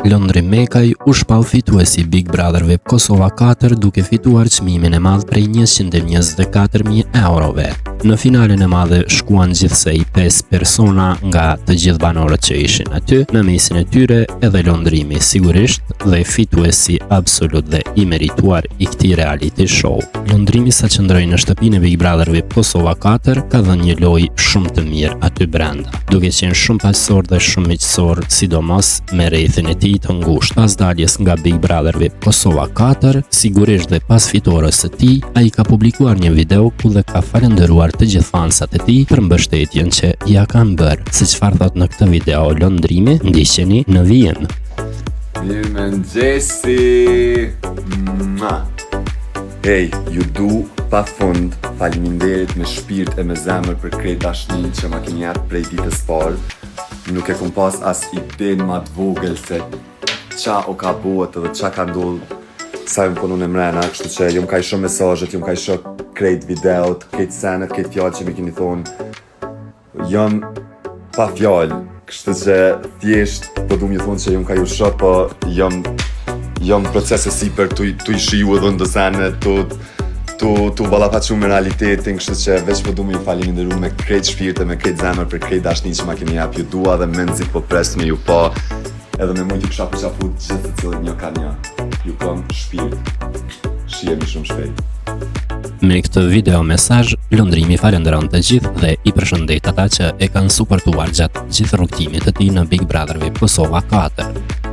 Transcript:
Londrim Mekaj u shpall fituesi i Big Brother VIP Kosova 4 duke fituar çmimin e madh prej 124.000 eurove. Në finalen e madhe shkuan gjithsej 5 persona nga të gjithë banorët që ishin aty, në mesin e tyre edhe Londrimi sigurisht dhe fituesi absolut dhe i merituar i këtij reality show. Londrimi sa qëndroi në shtëpinë e Big Brother VIP Kosova 4 ka dhënë një lojë shumë të mirë aty brenda, duke qenë shumë paqësor dhe shumë miqësor, sidomos me rrethin e tij të ngushtë. Pas daljes nga Big Brother VIP Kosova 4, sigurisht dhe pas fitores së tij, ai ka publikuar një video ku dhe ka falënderuar të gjithë fansat e tij për mbështetjen që ia kanë bërë. Se çfarë thotë në këtë video Londrimi, ndiqeni në vijim. Mirëmëngjesi! Mua! Hej, ju du pa fund, faleminderit me shpirt e me zemër për krejt dashnin që ma keni jap prej ditës parë. Nuk e kom pas as iden ma të vogël se qa o ka bohet edhe qa ka ndodh sa jom kon unë mrena, kështu që jom ka i shoh mesazhet, jom ka i shoh krejt videot, krejt senet, krejt fjalë që mi keni thonë, jam pa fjalë, kështu që thjesht po du me ju thonë që jom ka ju shoh, po jam jam proces e sipër tu, tu i shiju edhe ndo sene, tu, tu, tu ballafaqu me realitetin, kështu që veç po du me ju faleminderu me krejt shpirt e me krejt zemër për krejt dashni që ma keni jap, ju dua dhe menzi po pres me ju pa, edhe me mujt ju kisha përqafu gjithë secilin një ka një, ju kom shpirt, shihemi shumë shpejt. Me këtë video mesazh, Londrimi falënderon të gjithë dhe i përshëndet ata që e kanë suportuar gjatë gjithë rrugëtimit të tij në Big Brother VIP Kosova 4.